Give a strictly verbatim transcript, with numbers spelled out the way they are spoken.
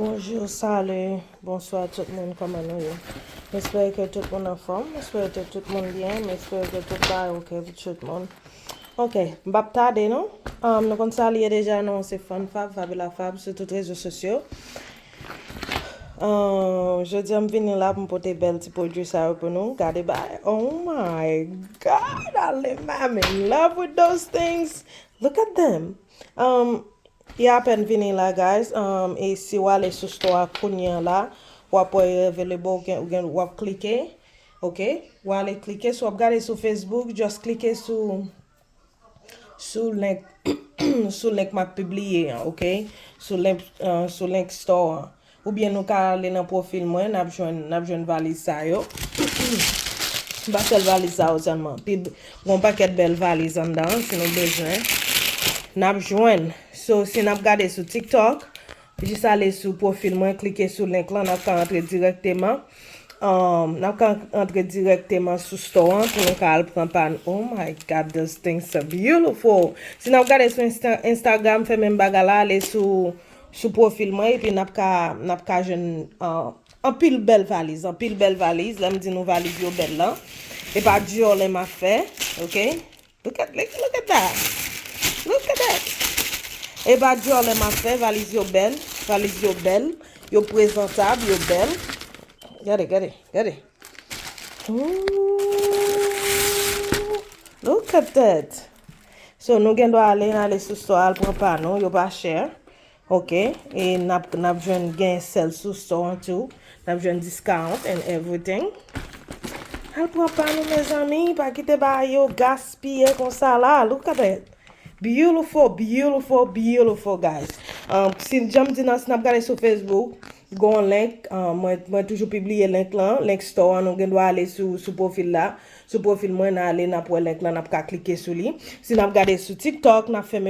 Bonjou, sali, bonswa tout moun, kòman nou ye? M espere ke tout moun anfòm, m espere ke tout moun byen, m espere ke tout bagay oke pou tout moun. Oke, m p ap tade non. Um, nou konn sa li ye deja non, se Fun Fab, Fabiola Fab sou tout rezo sosyo. Um, jodi a m vini la pou m pote bèl ti pwodui sa yo pou nou. Gade bay. Oh my God, Ale, I'm in love with those things. Look at them. Um, li apèn vini la, guys. Um, e si w ale sou store a kounye a la, w ap wè available, ou gen, ou gen, w ap klike. Oke? W ale klike, si w ap gade sou Facebook, just klike sou, sou link, sou link m ap pibliye an, oke? Sou link, uh, sou link store an. Oubyen nou ka ale nan pwofil mwen, n ap jwenn, n ap jwenn valiz sa yo. Se pa sèl valiz sa yo sèlman. Pi, gen yon pakèt bèl valiz anndan an, si nou bezwen. N ap jwenn. So, si n ap gade sou TikTok, jis ale sou pwofil mwen, klike sou link lan, n ap ka antre dirèkteman. Um, n ap ka antre dirèkteman sou store an pou nou ka al pran pa n. Oh my God, those things are beautiful. Si n ap gade sou Insta-, Instagram, fè menm bagay la, ale sou, sou pwofil mwen, epi n ap ka, n ap ka jwenn, uh, anpil bèl valiz, anpil bèl valiz. Lè m di nou valiz yo bèl lan. E pa Dior lè m ap fè, oke? Look at, look, look at that. Look at that. E pa Dior lè m ap fè, valiz yo bèl, valiz yo bèl, yo prezantab, yo bèl. Gade, gade, gade. Ooh, look at that. So, nou gen dwa ale, n ale sou store, al pran pa nou, yo pa chè. Oke, e n ap, n ap jwenn gen sèl sou store an tou. N ap jwenn discount and everything. Al pran pa nou, mezanmi, pa kite bagay yo gaspiye konsa la. Look at that. Beautiful, beautiful, beautiful, guys. Um, si, jan m di nan, si n ap gade sou Facebook, gon link, um, mwen, mwen toujou pibliye link lan, link store an, nou gen dwa ale sou, sou pwofil la. Sou pwofil mwen, n ale, n ap wè link lan, n ap ka klike sou li. Si n ap gade sou TikTok, n ap fè menm